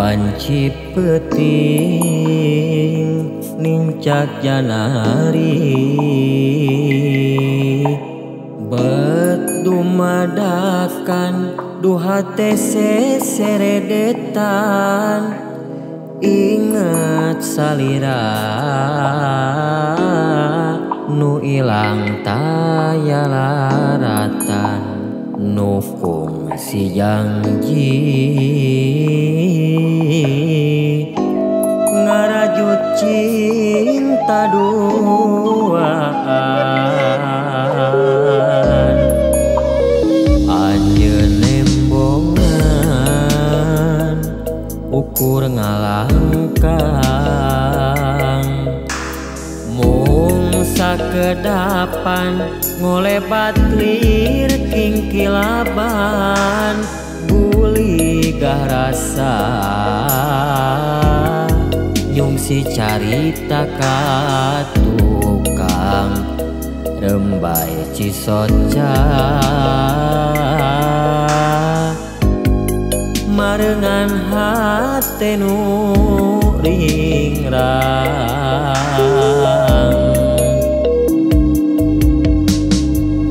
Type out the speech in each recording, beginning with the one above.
Wanci peuting nincak janari bet dumadakan duha teh seseredetan inget salira nu ilang taya laratan nu kungsi janji ngarajut cinta duaan. Anjeun nembongan ukur ngalangkang mung sakedapan ngolebat lir kingkilaban guligah rasa nyungsi carita ka tukang rembay cisoca marengan hate nu ringrang.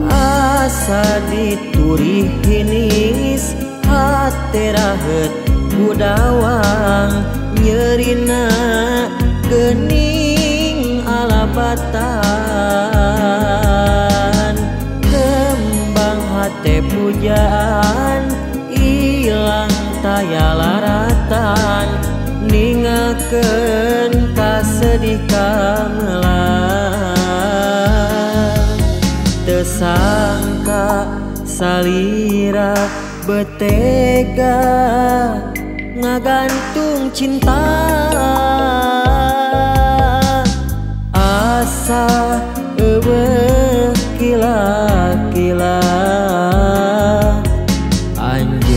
Asa dituri hinis hate raheut budawang nyerina geuning alabatan kembang hate pujaan ilang taya laratan ningalkeun kasedih kamelan. Teu sangka salira betega ngagantung cinta asa eueuh kila-kila anjeun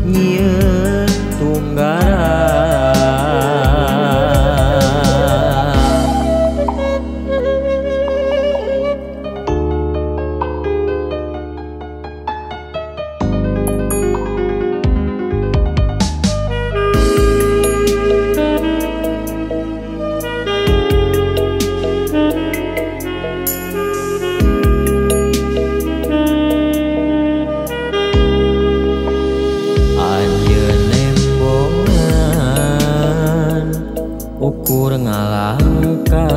nyieun tunggaran. Ukur ngalangkang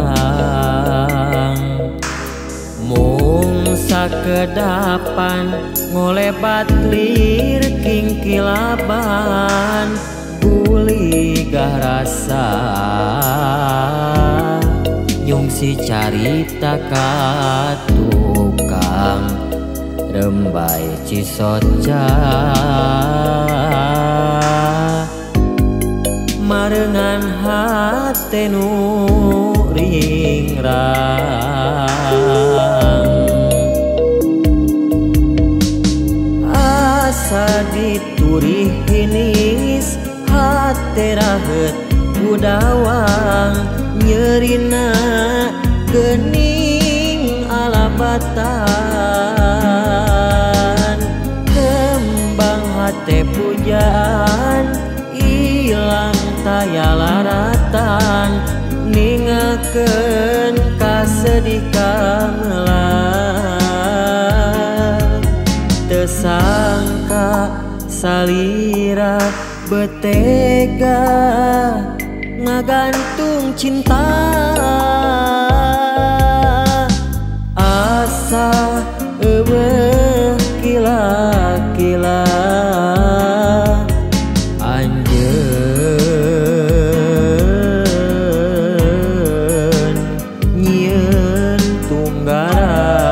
mung sakedapan ngolebat lir kingkilaban guligah rasa nyungsi carita ka tukang rembay cisoca marengan hate nu ringrang. Asa dituri hinis hate raheut budawang nyerina geuning alabatan kembang hate pujaan ilang taya laratan ningalkeun kasedih kamelan. Teu sangka salira betega ngagantung cinta asa eueuh kila-kila anjeun nyieun tunggaran.